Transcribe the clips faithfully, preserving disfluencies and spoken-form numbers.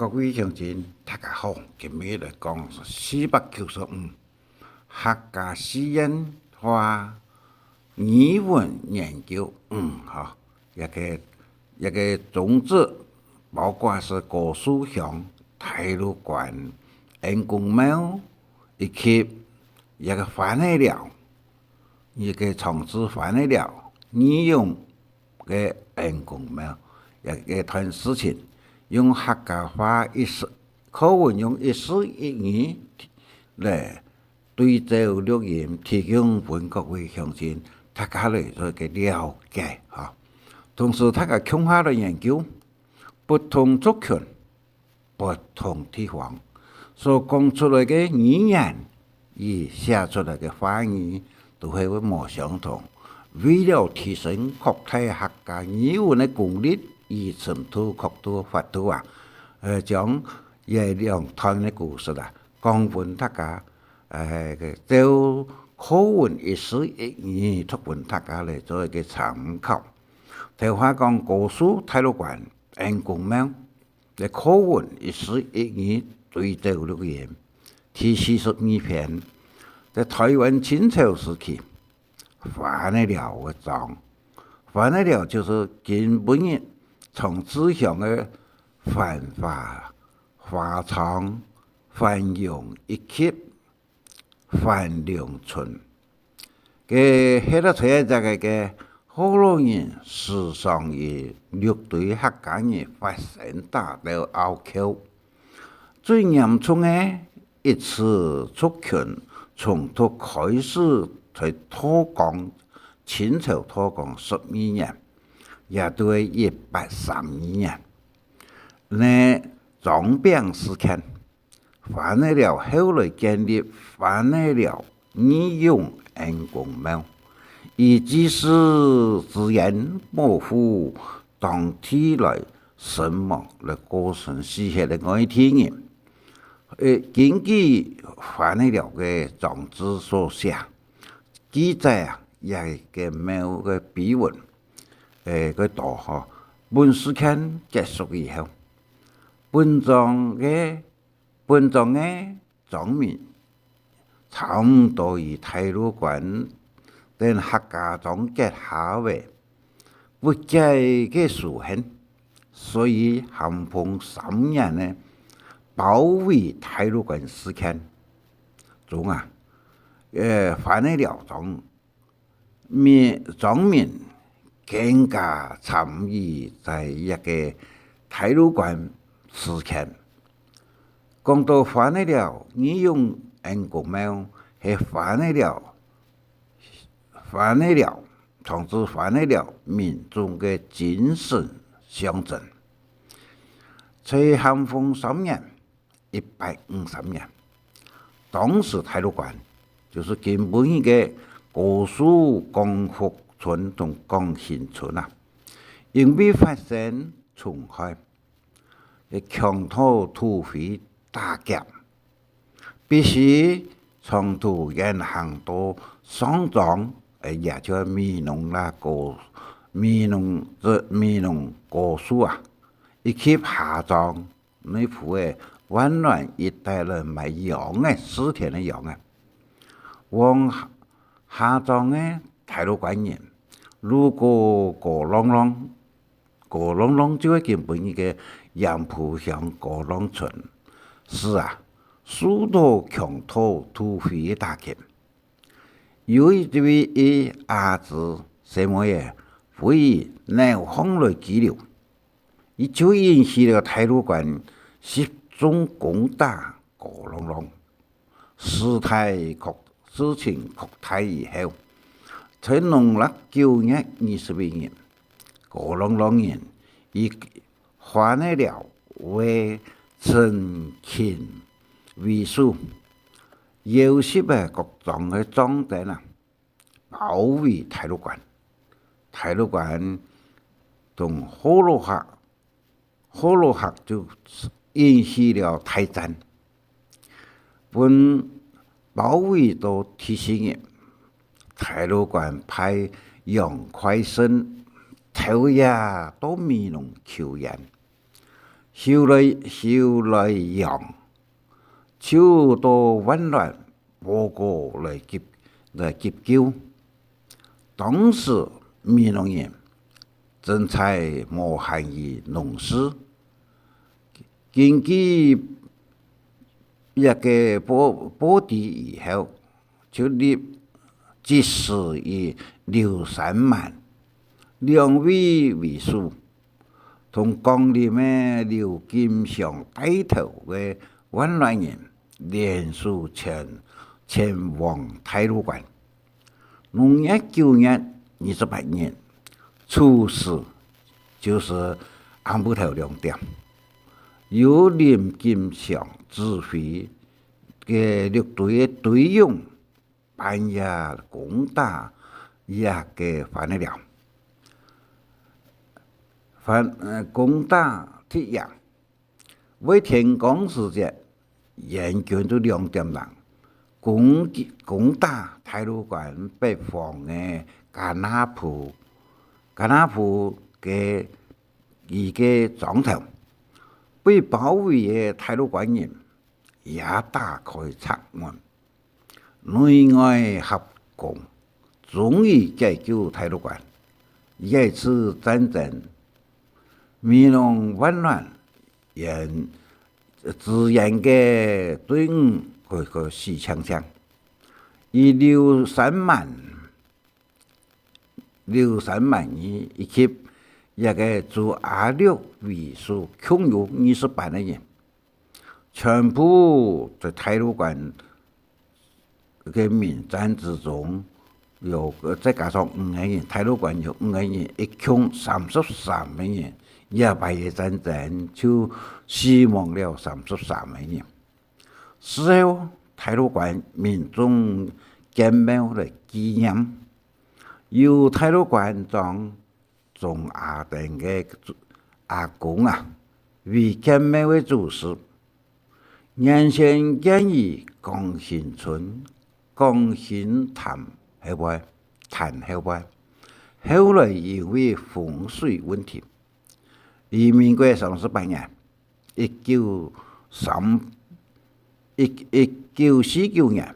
各位鄉親，大家好，今日來講四百九十五，客家四縣話語文研究五，吼，這个，這个宗旨包括係高樹鄉、大路關、恩公廟，以及這个番仔寮，這个長治番仔寮、義勇个恩公廟，這个段事情，用客家話一字，課文用一字一語來對照錄音，提供分各位鄉親大家來做一个了解，吼。同時，大家共下來研究不同族群、不同地方所講出來个語言，與寫出來个話語都係會無相同。為了提升擴大客家語文个功力，以深度、闊度、闊度啊，呃，將這兩段个故事啊，講分大家，呃，照課文一字一語讀分大家來做一个參考。頭下講高樹、大路關、恩公廟， 个課文一字一語對照錄音。第四十二篇，在台灣清朝時期，番仔寮个庄。番仔寮就係今晡日長治鄉个番花、花庄、番榮以及 番龍村。該歇了在該个个福佬人時常與六堆客家人發生打鬥拗撬。最嚴重个一次族群衝突開始在道光，清朝道光十二年，也就係一八三二年。呢，莊餅事件， 番仔寮後來建立番仔寮義勇恩公廟，以祭祀支援保護當地來身亡來過身死去个外地人。呃，根據番仔寮个莊志所寫，記載啊，這个廟个碑文，呃，个多吼，本事件結束以後，本莊个 本莊个莊民差毋多與大路關等客家莊結下个，不解个仇恨，所以咸豐三年呢，包圍大路關事件中啊，呃，番仔寮莊 民，莊民更加參與在這个大路關事件。講到番仔寮義勇恩公廟，係番仔寮，番仔寮，同時番仔寮民眾个精神象徵。在咸豐三年， 一八五三年。當時大路關就係今晡日个高樹廣福村同廣興村啊，因為發生沖海，个強盜土匪打劫，必須長途遠行到上莊，也就美濃啦，高，美濃，美濃高樹啊，以及下莊， 內埔个萬巒一帶來買羊仔，蒔田个羊仔。往下莊个大路關人，路過高浪浪，高浪浪就係今晡日个鹽埔鄉高浪村。係啊，受到強盜土匪个打擊。有一位阿姊細妹仔，會以腦項來拘留， 佢就引起了大路關集中攻打高浪浪，事態擴，事情擴大以後，在農曆九月二十一日，高浪浪人以番仔寮个陳勤為首，邀集个各莊个壯丁啊， 包圍大路關。大路關同福佬客，福佬客就引起了大戰，分包圍到第四日，大路關派楊魁勝偷夜到美濃求援。後來，後來楊就到萬巒報告來急，來急救。當時美濃人正在無閒於農事，根據這个報，報知以後，就立即時以劉三萬兩位為首，同江陵个劉金祥帶頭个萬巒人聯手前，前往太魯閣。農曆九月二十八日，初時，就係暗晡頭兩點，由林金祥指揮个六隊个隊員半夜攻打這个番仔寮。番，呃，攻打敵營。 為天光時節，援軍就兩點零，攻擊，攻打太魯閣北方个加那埔，加那埔个一个庄頭。被包圍个太魯閣人也打開柵門， 內外合攻，終於解救太魯閣。這次戰爭，美濃萬巒援，支援个隊伍个，个死淨淨，以劉三萬，劉三萬人以及這个朱阿六為首，共有二十萬个人。 全部在太魯閣个民戰之中，有，再加上五个人，太魯閣有五个人，一共三十三个人，這擺个戰爭就死亡了三十三个人。事後，太魯閣民眾建廟來紀念，由太魯閣莊 鍾阿登个阿公啊，為建廟个祖師。原先建於廣興村、廣興潭後背，潭後背，後來因為風水問題，於民國三十八年，一九三，一，一九四九年，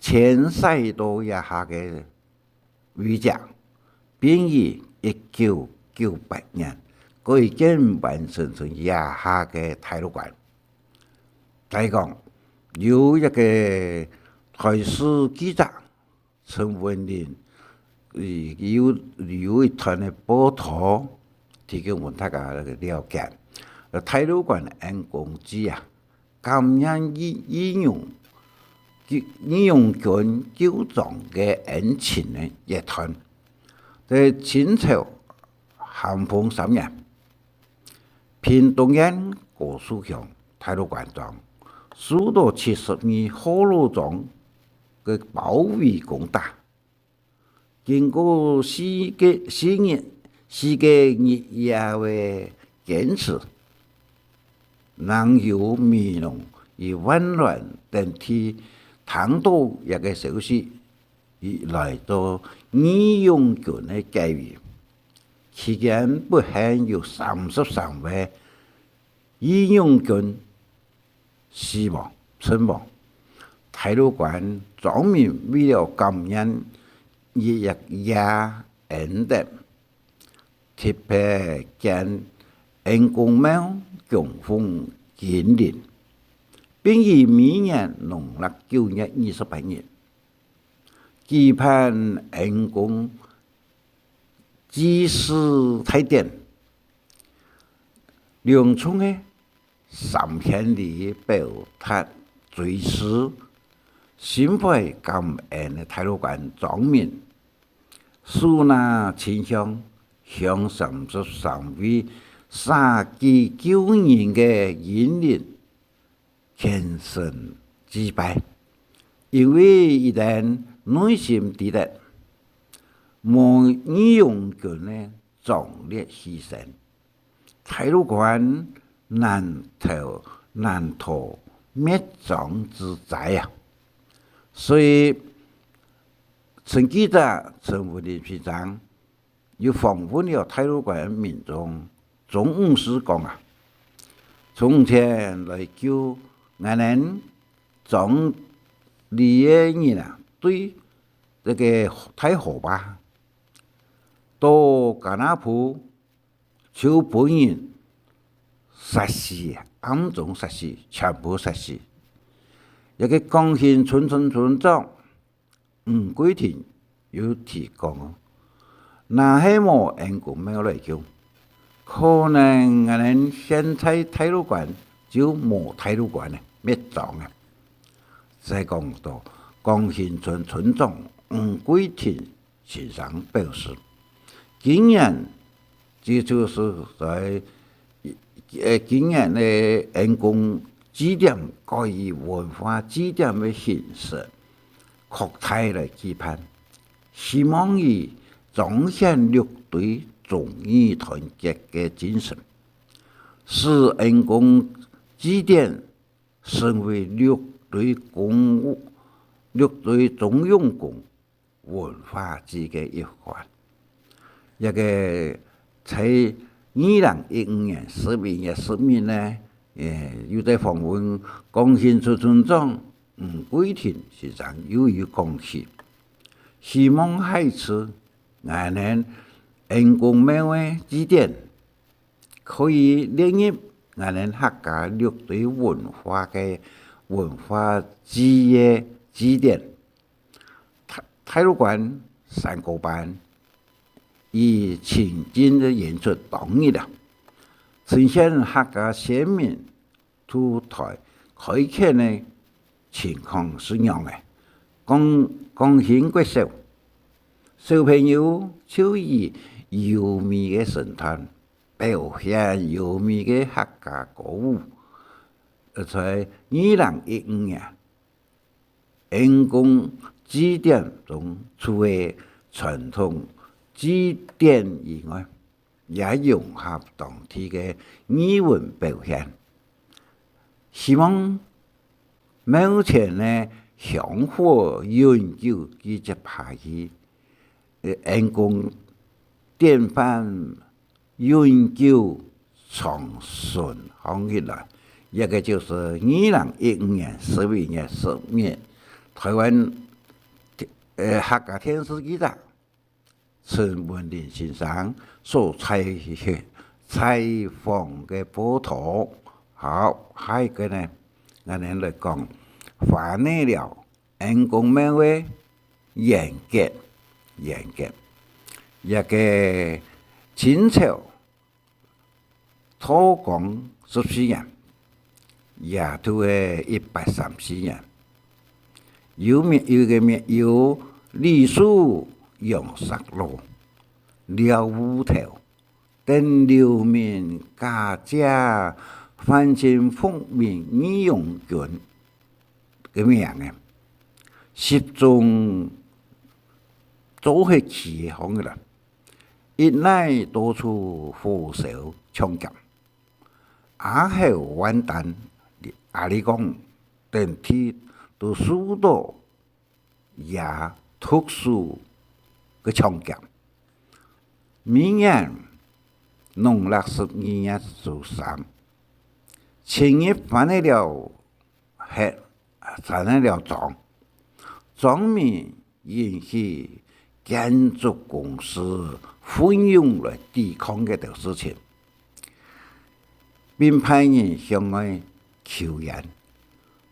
遷徙到這下个 位置，並於一九九八年改建完成成這下个太魯閣。再講，有一个台視記者陳文林，佢有，有一段个報導，提供分大家了解。呃，太魯閣恩公祭啊， 感念義，義勇，義，義勇軍救傷个恩情个一段。在清朝咸豐三年，屏東縣高樹鄉太魯閣莊，受到七十二學老莊个包圍攻打。 經過四个，四日，四个日夜个堅持，正由美濃與萬巒等地聽到這个消息，來到義勇軍个解圍。期間不幸有三十三位 義勇軍死亡，陣亡。太魯閣莊民為了感念這一夜恩德，特別建恩公廟供奉英靈，並於每年農曆九月二十八日舉辦恩公祭祀大典。隆重个三獻禮表達追思、心懷感恩个太魯閣莊民，手拿清香，向三十三位捨己救人个英靈 虔誠祭拜，因為佢等內心知得，無義勇軍个壯烈犧牲，太魯閣難逃，難逃滅亡之災啊！所以，陳記者陳文林先生 又訪問了太魯閣民眾鍾女士講啊，從前來救𠊎等庄裡个人啊，對這个大河壩，到加拿普就分人殺死，暗中殺死，全部殺死。這个廣興村村村長 吳桂亭有提講哦，若係無恩公廟來救，可能𠊎等現在大陸關就無大陸關了，滅亡了。再講到廣興村村長吳桂亭先生表示，今年，這就係在，呃，今年个恩公祭典改以文化祭典个形式 擴大來舉辦，希望以彰顯六堆忠義團結个精神，使恩公祭典成為六堆公，六堆忠勇公文化祭个一環。這个在二零一五年十一月十日呢，誒，有在訪問廣興村村長吳桂亭先生又有講起，希望下次𠊎等恩公廟个祭典可以列入𠊎等客家六堆文化个文化祭个祭典。 大，大陸關山歌班以情境个演出當日啊，呈現客家先民渡台開墾个情況係仰个。廣，廣興國小小朋友就以優美个身段，表現優美个客家歌舞。呃，在二零一五年， 恩公祭典中，除了傳統祭典以外，也融合當地个藝文表現。希望廟前个香火永久繼續下去，呃，恩公典範 永久長存下去來。這个就係二零一五年十一月十日，臺灣，呃，客家電視記者陳文林先生所採，採訪个報導。好，下一个呢，𠊎等來講番仔寮 恩公廟个圓結，圓結。這个清朝道光十四年，也就係一八三四年，有廟，有一个廟，有李樹、楊石路、廖務頭 等流民假借范進復明義勇軍个名仔，集中做起起个方式啦，一來到處火燒搶劫，阿猴、萬丹、阿里港等地都受到 也特殊个搶劫。每年農曆十二月初三，清入番仔寮核，番仔寮莊，莊民引起建築公司奮勇來抵抗這兜事情，並派人向外求援。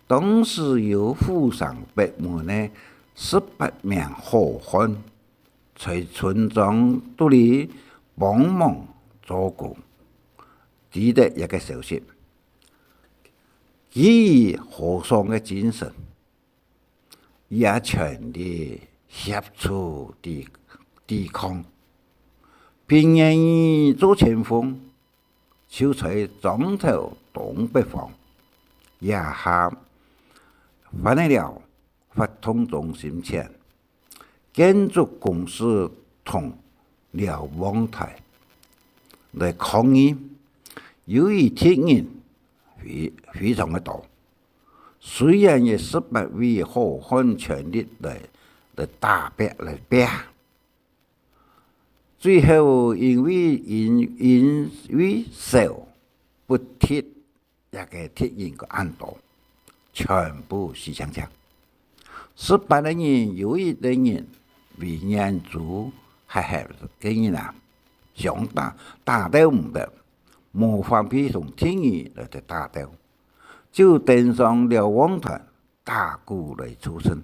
當時有府城北門个十八名好漢，在村莊肚裡幫忙做工，知得這个消息，基於豪爽个精神，也全力協助抵，抵抗，並願意做前鋒， 就在莊頭東北方，這下番仔寮活動中心前，建築公司同瞭望臺來抗議，由於敵人非，非常个多，雖然有十八位好漢全力來，來打拚，來拚， 最後因為，因，因為少不敵，這个敵人个恁多，全部死淨淨。十八个人有一个人為眼珠瞎忒个人啊，想打，打鬥毋得，無法去同敵人來得打鬥，就登上瞭望台打鼓來助陣。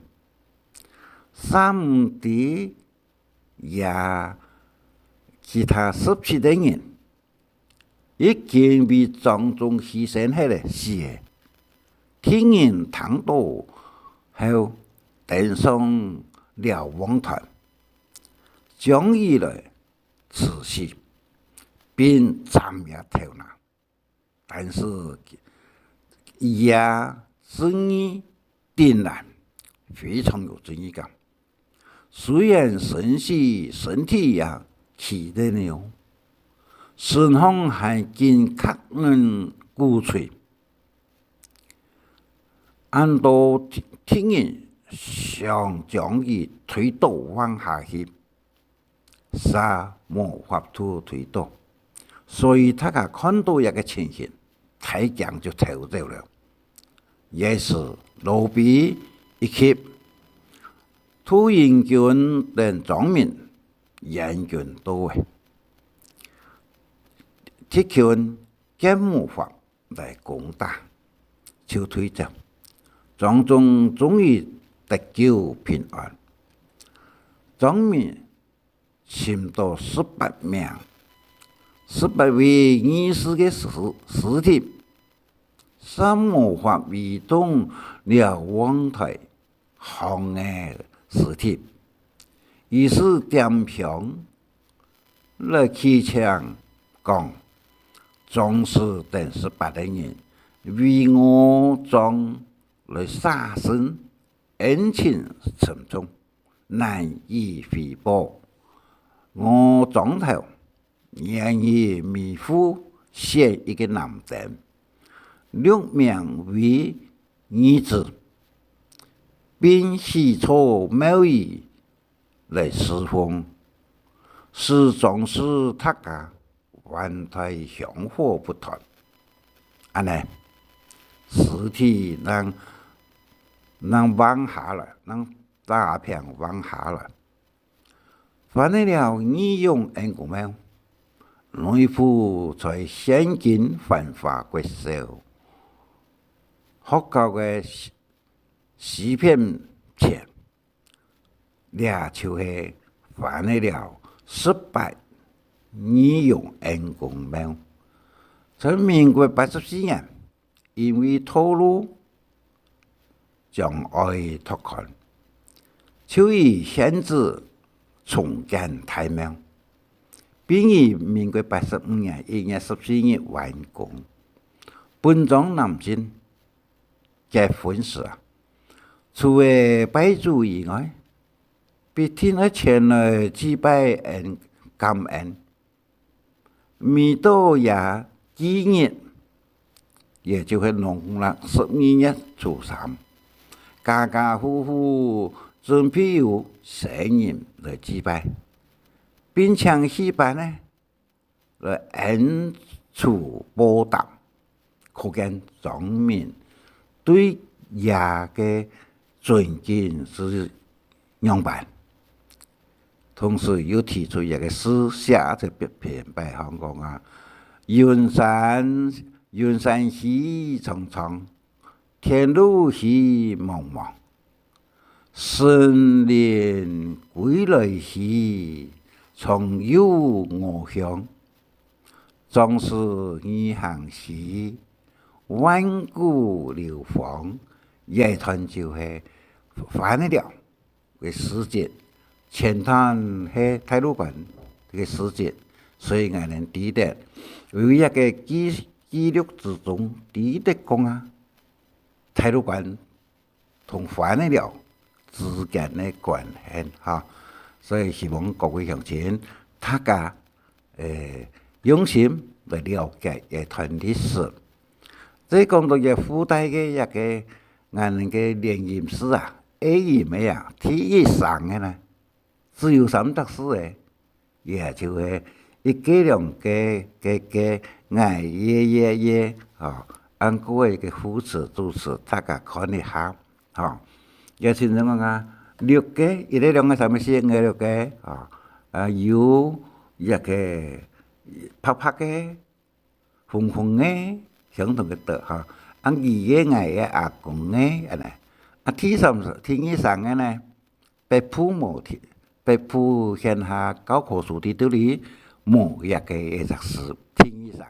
三五知也其他十七个人，已經為仗眾犧牲忒了，死了。敵人聽到後，登上瞭望台，將佢來刺死，並斬也頭那。但是佢也正義 定然，非常有正義感。雖然身體，身體也氣得了，身項還緊刻等鼓槌，恁多敵人想將佢推倒橫下去， 嗄無法度推倒。所以大家看到這个情形，大驚就逃走了。這時，羅比以及杜英軍等莊民援軍到了，敵軍見無法來攻打，就退走。莊中終於得救平安。莊民尋到十八名，十八位義士个屍，屍體，嗄無法移動瞭望台項个屍體。於是點香來祈請講：「總是等十八个人為我莊來捨身，恩情深重， 難以回報。」我莊頭願意每戶選一个男丁，六名為兒子，並起草廟宇來侍奉，使莊氏大家 還在香火不斷。恁呢，屍體正，正橫下來，正打平橫下來。翻了了義勇恩公廟，內府在現今繁華國小學校个西，西片前， 這就係翻了了十八義勇恩公廟。在民國八十四年，因為道路將愛拓寬，就已限制重建大廟。並於民國八十五年一月十四日完工。本莊男丁結婚時啊，除了拜祖以外， 必定愛前來祭拜恩，感恩。每到這忌日，也就係農曆十二月初三，家家戶戶準備有生人來祭拜，並請戲班呢， 來恩賜報答，可見莊民對這个尊敬是仰般。同時又提出一个詩寫在別，別擺項講啊：「雲山，雲山喜蒼蒼， 天路喜茫茫，神靈歸來喜，常有我鄉。壯士而行喜，萬古流芳。」這段就係翻了了 个事蹟，前段係大陸官个事蹟，所以𠊎等知得，有一个記，記錄之中，知得講啊，大陸官同番仔寮之間个關係哈。所以希望各位鄉親，大家，誒，用心來了解這段歷史。再講到這附帶个一个，𠊎等个連音字啊，A音个啊，第一聲个呢，只有三隻字个，也就係一个兩个，个个，𠊎也也也，吼，恁樣个副詞、助詞，大家看一下，吼。也親像講啊，六个，一个、兩个、三个、四个、五个、六个，啊，啊，有一个白白个、紅紅个，相同个德，吼。啊，佢个、𠊎个、阿公个，恁樣。啊，第三、第二聲个呢，北部無，北部現下教科書裡肚裡無這个、這隻字，第二聲个。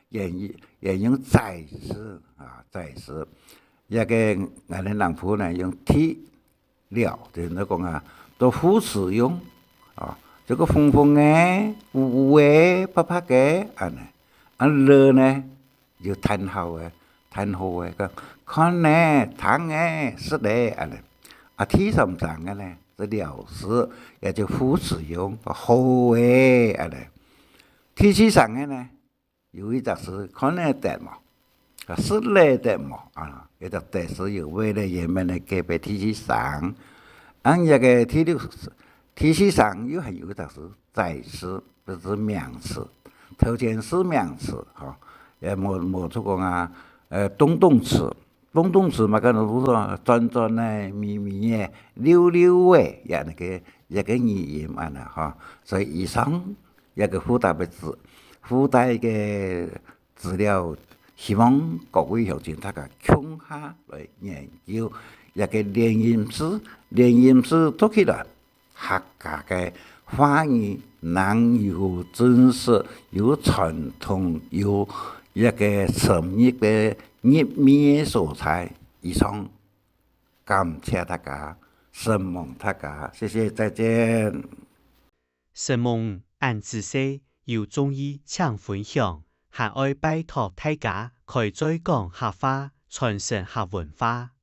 也、也用在時啊，在時。這个𠊎等南部呢，用第了，就係講啊，做副詞用啊，這个紅紅个、烏烏个、白白个，恁樣。啊，了呢，有嘆號个，嘆號个，講看呢、聽呢、食呢，恁樣。啊，第三聲个呢，係了時，也就副詞用，好个，恁樣。第四聲个呢， 有一隻字看得得無？啊，食了得無？啊，這隻得字有為了原本个隔壁第四聲。恁樣个第六、第四聲又還有一隻字，在時，這係名詞，頭前係名詞，吼，也無、無出講啊，呃，動動詞，動動詞嘛，可能係說轉轉个、微微个、溜溜个，也該个、也該語音恁樣，吼。所以以上 這个附帶个資、附帶个資料，希望各位鄉親大家共下來研究這个連音字。連音字讀起來，客家个話語能有真實、有傳統、有這个深入个入味个所在。以上，感謝大家，承蒙大家，謝謝，再見。 承蒙恁仔細，有中意請分享，還愛拜託大家開嘴講客話，傳承客文化。